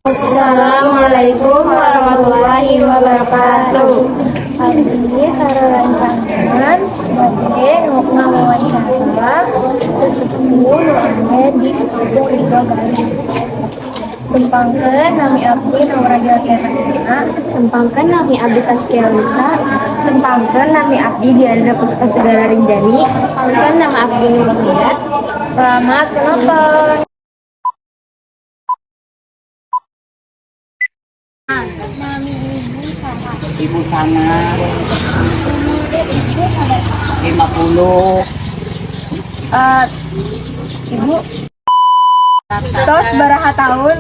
Assalamualaikum warahmatullahi wabarakatuh. Abdi sareng rerencangan bade ngawawancara sesepuh nu aya di Kampung Ridho, Garut. Tepangkeun, nami abdi Naura Jaltiana. Tepangkeun, nami abdi Taskia Lisa. Tepangkeun, nami abdi Diandra Puspa Segara Rinjani. Tepangkeun, nama abdi Nur Huda. Selamat menonton. Nami ibu saha? Ibu sana. Umur ibu sabaraha? 50. Ibu tos baraha tahun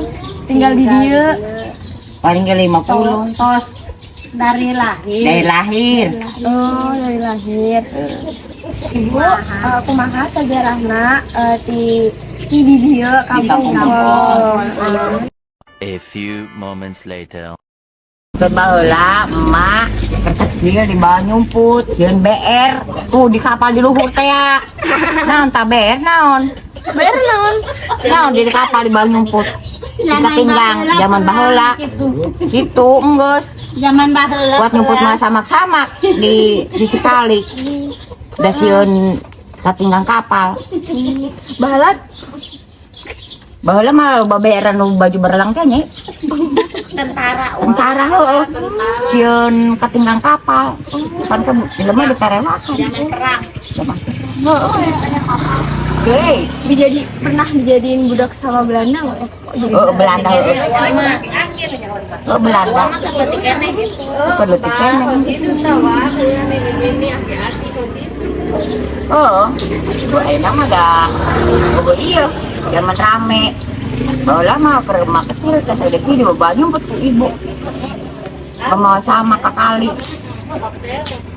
tinggal di dieu? Paling ke 50. Tos dari lahir. Dari lahir. Oh, dari lahir. Ibu, kumaha sejarahna ti di dieu, Kampung Kampung Gempol? A few moments later. Baheula emak kecil dibawa nyumput, sieun BR tuh di kapal di luhur teh ya. Naon tah BR, naon? Bayar naon? Naon di kapal dibawa nyumput si tinggang zaman baheula gitu enggeus. Zaman baheula. Buat nyumput mah samak-samak di sisi kali da sieun katinggang kapal. Baheula. Baheula mah loba BR nu baju berelang teh nya. Tentara. Tentara, heueuh. Sieun katinggang kapal. Pan ke jelema ditarewakan. Zaman perang. Zaman perang. Oke. Dijadi pernah dijadiin budak sama Belanda nggak? Kok jadi Oh, Belanda, heueuh. Oh, Belanda. Keur leutik keneh. Oh, gua enak mah dah. Oh iya, zaman rame. Baheula mah keur emak kecil teh saya di dibawa nyumput ku ibu. Mau sama ke kali.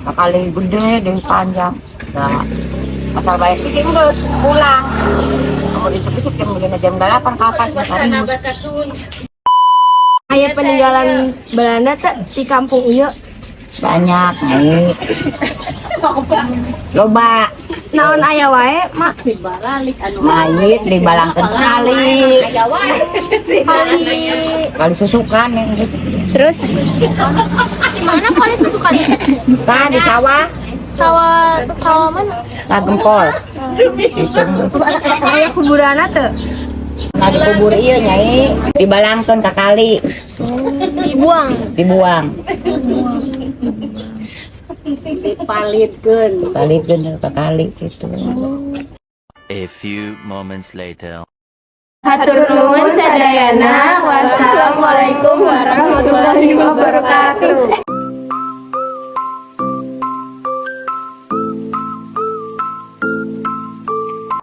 Ke kali gede, dari panjang. Nah, asal bayar tiket geus pulang. Kamu isuk-isuk jam begini, jam 8 kapal tadi. Aya peninggalan Belanda teh di kampung ieu? Banyak nih. Loba. Naon aya wae, Mak? Mayit dibalangkeun kali. Kali? Kali Susukan yang Terus Di mana kali Susukan? Kan di sawah. Sawah, sawah mana? Nah, Gempol. Itu. Aya kuburanna teu? Nah, dikubur iya, Nyai, dibalangkeun ke kali. Dibuang. Dibuang. Dipalitkeun. Balikin ke kali gitu. A few moments later. Hatur nuhun sadayana. Wassalamualaikum warahmatullahi wabarakatuh.